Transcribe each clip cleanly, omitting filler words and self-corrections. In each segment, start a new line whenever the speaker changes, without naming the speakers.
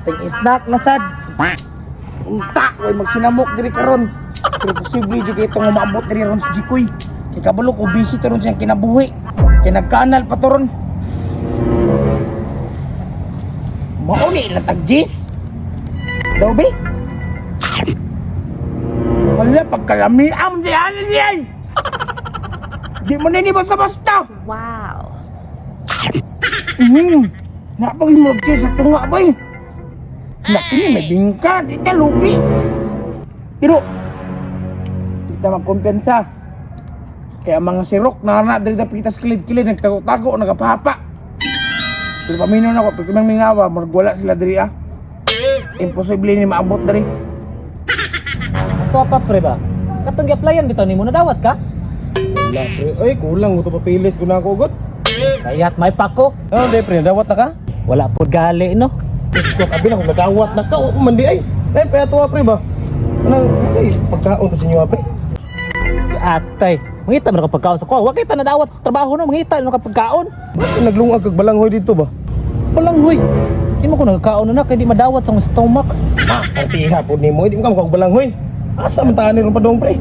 Ting snack na sad. Unta, way magsinamok diri karon. Pero posible jud kay itong umaabot diri ron si Jikoy. Kay kabalo ko busy to ron siyang kinabuhi. Kay nagkanal pa to ron. Mao ni ilang tag-jis. Daw be? Wala pagkalamiam di ano diyan. Di mo na ni basta-basta.
Wow.
Napagin mo sa tunga bay. Laki ni may bingka, di ta lugi. Pero di ta magkumpiyansa. Kaya ang mga sirok na na diri ta pitas kilid-kilid nagtago-tago nagapahapa. Pero paminaw na ko, pag mang mingawa, murag wala sila diri ah. Imposible ni maabot diri.
Ato pa pre ba? Katong gi-applyan bitaw nimo nadawat ka?
Wala pre. Ay, kulang mo to papilis ko na ako ugod.
Kayat may pako.
Ano di pre, nadawat na ka?
Wala pod gali no.
Isko abi na kung nadawat na ka, oo man di ay. Dahil pa ato pre ba? Anang ay pagkaon to sa inyo pre.
Atay, mangita man ka pagkaon sa ko. Wa kita nadawat sa trabaho no, mangita man ka pagkaon.
Bakit naglungag kag balanghoy dito ba?
Walang huy. Di mo ko nagkaon na kay di madawat sa akong stomach.
Ah, artiha po nimo, di mo ka makag balanghoy. Asa man taan ni ron padong pre?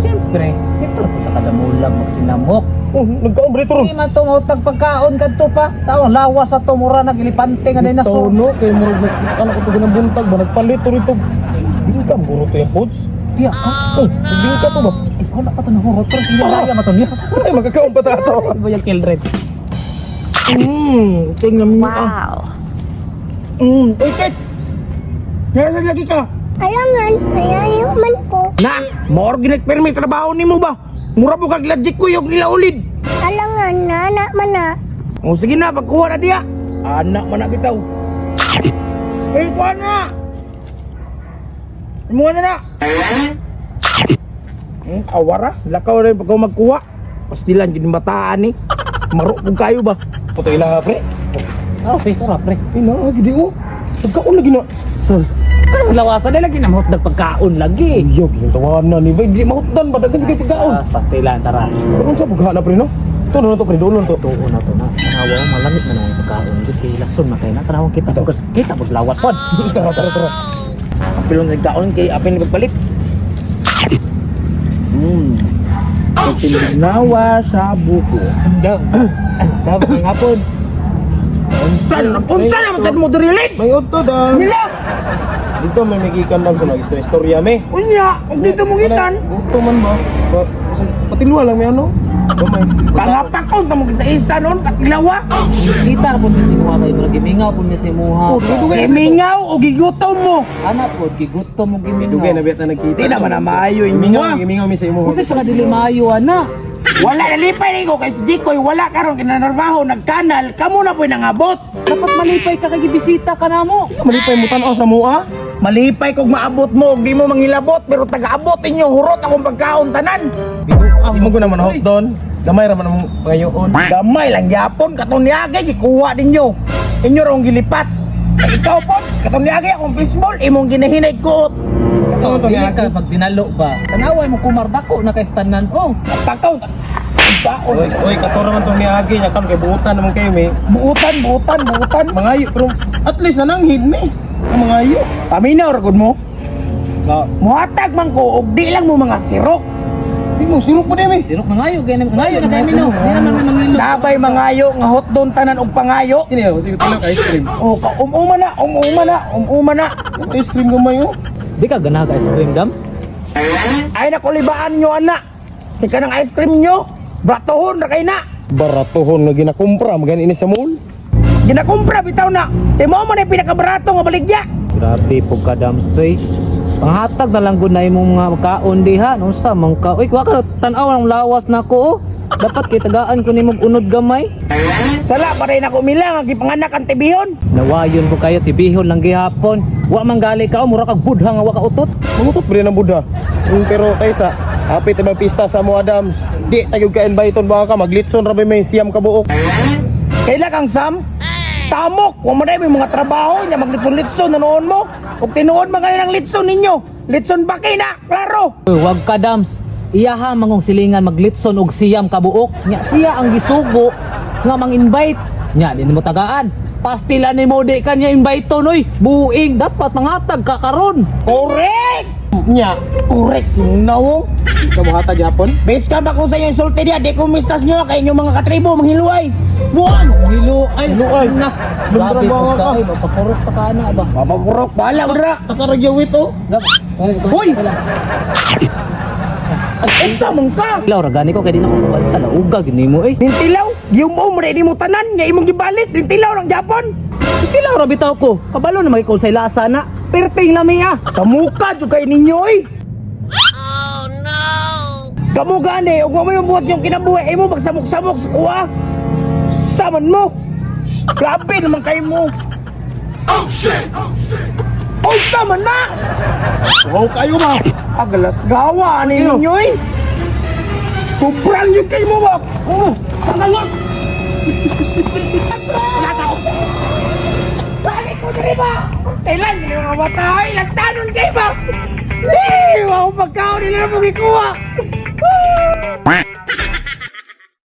Siyempre, dito ra ta kadamulag magsinamok.
Oh, nagkaon pre to ron.
Di man to mautag pagkaon kadto pa. Tawang lawas sa to mura nag elefante nga
Bitaw
dinosaur.
no, kay murag ano ko to ganang buntag ba nagpalit to rito. Bingka guro to yung foods.
Diya ka.
Oh, bingka to ba?
Eh, wala ka to nahurot pero iya raya man to niya.
Ay, magkakaon pa ta to.
Iba yung children.
Tingnan mo ah.
Wow.
Uy, Ket! Nasa lagi ka?
Alangan, ayaw man ko.
Na, mo-organite permit trabaho nimo ba? Mura po kag lajik ko yung ilaulid.
Alangan, nana man na.
O sige na, pagkuha na diya. Anak man na bitaw. Eh, kuha na! Imuha na na! Awara, lakaw rin pag magkuha. Pastilan, yun bataan eh. Marupog kayo ba?
Puto ila pre.
Oh, pre, ora pre.
Ay na, gidi oh. Nagkaon lagi na.
Sus. Kanang lawasan na lagi na mahutdag pagkaon lagi.
Iyo, gintawanan ni ba? Hindi mahutdan ba? Daghan kay pagkaon.
Pas pastilan tara.
Pero unsa paghala pre no? Ito na to pre, dulon to.
Tuon na to na. Tanawa oh, malamit man ang pagkaon gud kay lason man kay na tanaw kita pud kita pud lawat pod.
Tara, tara, tara.
Apilong nagkaon kay apil pagpalit. Nawa sa buko.
Dam. Dam ang hapon.
Unsa na? Unsa na man sad mo diri lid?
May udto da.
Mila!
Dito may magikan lang sa mga istorya me.
Unya, ug dito mo gitan.
Gusto man ba? Patilwa lang may ano. Gamay.
Pangapakon ta mo isa-isa noon pakilawa.
Kita ra pud mi si muha kay murag gimingaw pud mi si muha.
Oh, dugay.
Gimingaw o gigutom mo.
Ana pod gigutom mo gimingaw.
Dugay na biyata nagkita.
Di naman na maayo inyo.
Gimingaw, gimingaw mi sa imo.
Kasi pa dili maayo ana.
Wala nalipay ni ko kay si Jikoy wala karon kinanarbaho nagkanal kamo na po'y nangabot.
Dapat malipay ka kay gibisita ka namo.
Malipay mo tan-aw sa mua.
Malipay kog maabot mo og di mo mangilabot pero taga-abot inyo hurot akong pagkaon tanan.
Di mo ko naman hot don. Gamay ra man ang pangayoon.
Gamay lang yapon katong niagay gikuha ninyo. Inyo rong gilipat. Ay, ikaw po, katong niagay akong fishball imong ginahinay kuot.
Ito to
Dili
niya.
ka pag dinalo ba. Tanaway mo kumar dako na kay tanan oh.
Pakaw. Baon.
Oy, oy, kato ra man tong miagi nya kan kay buutan naman kayo mi.
Buutan, buutan, buutan.
Mangayo pero at least nananghid mi. Ang mangayo.
Paminaw ra gud mo.
Ka,
Muhatag man ko og di lang mo mga sirok.
di mo sirok pa di mi.
Sirok na ngayo kay ngayo na kay mino. Di naman may mangilo.
Nabay mangayo nga hotdog tanan og pangayo.
Kini oh, sige tulak ice cream.
O ka umuma na, umuma na, umuma na.
Ice cream gamay oh.
Di ka ganahan ka ice cream dams?
Ay nakulibaan nyo ana. Ika ng ice cream nyo. Bratohon ra kay na.
Baratohon nga ginakumpra magani ini sa mall.
Ginakumpra bitaw na. Timo mo na yung pinakabarato nga baligya.
Grabe po ka damsoy. Panghatag na lang gud na imong mga kaon diha. Unsa man ka? Uy, wa ka tan-aw ang lawas nako oh. Dapat kay tagaan ko nimong unod gamay.
Sala pa rin ako mila nga gipanganak ang tibihon.
Nawayon ko kayo tibihon lang gihapon. Wa man gali ka oh, mura kag budha nga wa ka utot.
Mangutot pa rin ang Buddha. Pero kaysa, hapit ibang pista sa mo Adams. Di tayo ka invite ba ka maglitson ra ba may siyam ka buok.
Kaila kang Sam? Samok, wa mo na may mga trabaho niya maglitson-litson na noon mo. Ug tinuod man gani ng litson ninyo. Litson ba kay na? Klaro.
Uy, wag ka dams. Iyaha mangong silingan maglitson og siyam kabuok. Nya siya ang gisugo nga mang-invite. Nya di nimo tagaan. Pastila ni mo di kanya invite oy. Buing dapat mangatag ka karon.
Correct!
Nya,
Correct, sinunawong.
di ka mohatag yapon.
Base ka ba kung sa inyong sulti diya, di ko mistas nyo kay inyong mga katribo, manghiluay. Buwan!
Hiluay,
Hiluay.
Na.
Grabe
Grabe
ka.
ka ay, mapapurok pa ka na ba.
Mapapurok, bahala mo dira.
Takaragyawit oh.
Hoy! Unsa man ka?
Ilaw ra gani ko kay di na ko kumanta lauga gini mo eh.
Nintilaw, giyumo mo rin mo tanan, nga imong gibalik, nintilaw lang Japon.
Tilaw ra bitaw ko. Kabalo na magikaw sa lasa na. Perting lami ah.
Sa muka jud kay ninyo oy. Oh no. Kamo gani, ug mo yung buhat yung kinabuhi, imo magsamok-samok sa kuha. Saman mo. Grabe naman kayo mo. Oh shit. Oh shit. Oh, tama na.
Wow kayo ba?
Agalas gawa ani ninyo eh. Sobrang yun kayo mo ba? Oh, tangan. Balik ko diri ba? Kailan yung mga bata ay lagtanon kayo ba? Di, wow pagkaon nila mo gikuha.